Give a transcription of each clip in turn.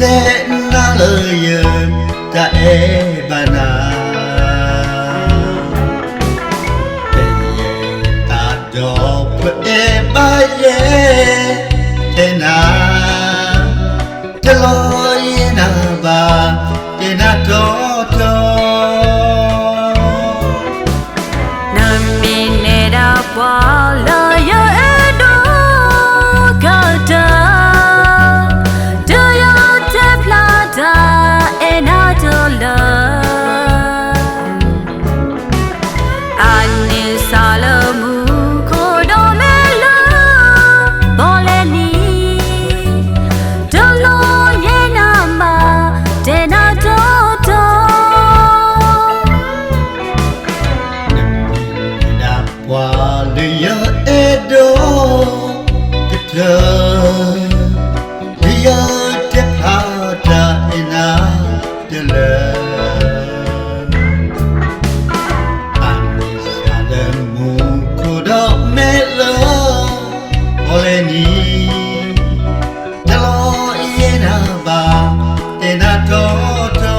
တဲနၤလၢယတၢ်အဲၣ်ဘၣ်နၤ, တဲယတၢ်ဒီးပအဲၣ်ဘၣ်ယဲ, တဲနၤ, တလီၤယဲနၤဘၣ်, တဲနၤတီတီ နမ့ၢ်နဲဒၣ်ပှၤလၢယအဲၣ်ဒိးကတၢၢ်, တုၤယတဲဖျါတၢ်အဲၣ်နၤတလၢ, အန့ၣ်စးလၢမူခိၣ်ဒီးမဲးလၢပီၣ်လဲၣ်နံၤ, တလီၤယဲနၤဘၣ်, တဲနၤတီတီ နမ့ၢ်ဒၣ်ပှၤလၢယအဲၣ်ဒိးကတၢၢ်, လၢယတဲဖျါတၢ်အဲၣ်နၤတလၢ, အန့ၣ်စးလၢမူခိၣ်ဒီးမဲးလၢပီၣ်လဲၣ်နံၤ, တလီၤယဲနၤဘၣ်, တဲနၤတီတီ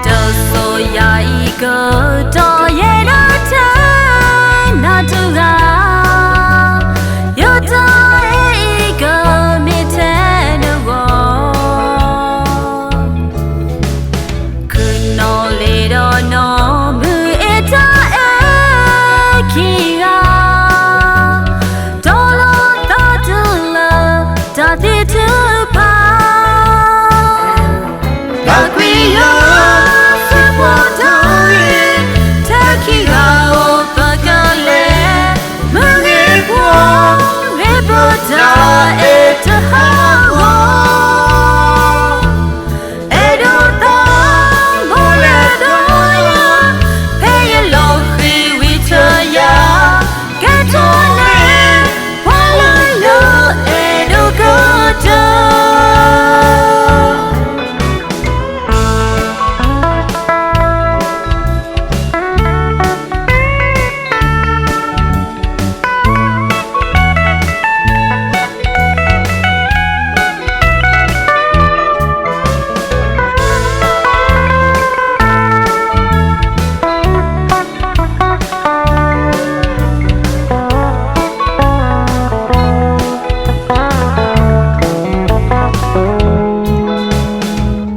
တစိၤယၤအံၤကတီၢ်ယဲဒၣ်ထဲနၤတဂၤ, ယတၢ်အဲၣ်အံၤကမ့ၢ်ထဲနဂီၢ်, ခုၣ်နီၣ်လ့ဒီးနီၢ်မုၢ်အ့ၣ်တၢ်အဲၣ်ခံဂၤ, တီလိာ်သးတုၤလၢတၢ်သံထုကဖၣ်, တၢ်ကွံာ်လၢသုးဖိတၢ်ရ့ၣ်, ထဲခံဂၤအိၣ်ပကလဲၤ, မုၢ်ဂ့ၤပှၤဂ့ၤ ပတၢ်အဲၣ်တဟးဂီၤ, အဲၣ်ဒိးသးဘိလဲၣ်ဒီးယၤ, ဖဲယလီၤဃံၤဝံၤတယၤ, ကဲထီၣ်န့ၢ်ပှၤလၢယအဲၣ်ဒိးကတၢၢ်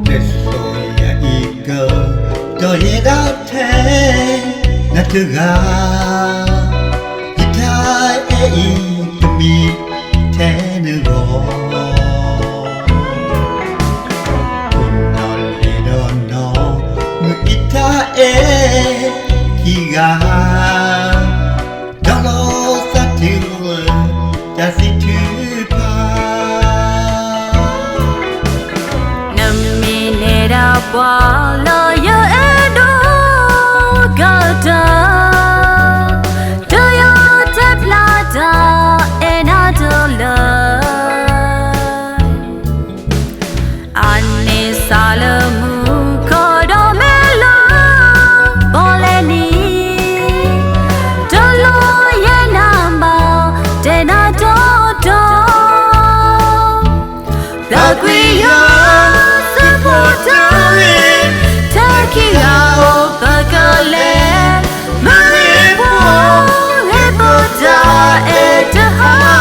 တစိၤယၤအံၤကတီၢ်ယဲဒၣ်ထဲနၤတဂၤ, ယတၢ်အဲၣ်အံၤကမ့ၢ်ထဲနဂီၢ်, ခိၣ်နီၣ်လ့ဒီးနီၢ်မုၢ်အ့ၣ်တၢ်အဲၣ်ခံဂၤ, တီလိာ်သးတုၤလၢတၢ်သံထုကဖၣ်, နမ့ၢ်နဲဒၣ်ပှၤလၢယအဲၣ်ဒိးကတၢၢ်, တုၤယတဲဖျါတၢ်အဲၣ်နၤတလၢ အန့ၣ်စးလၢမူခိၣ်ဒီးမဲးလၢပီၣ်လဲၣ်နံၤ, တလီၤယဲနၤဘၣ်, တဲနၤတီတီ ပျၢ်ကွံာ်ယၤ သုးဖိတၢ်ရ့ၣ်, ထဲခံဂၤအိၣ်ပကလဲၤ, မုၢ်ဂ့ၤပှၤဂ့ၤ ပတၢ်အဲၣ်တဟး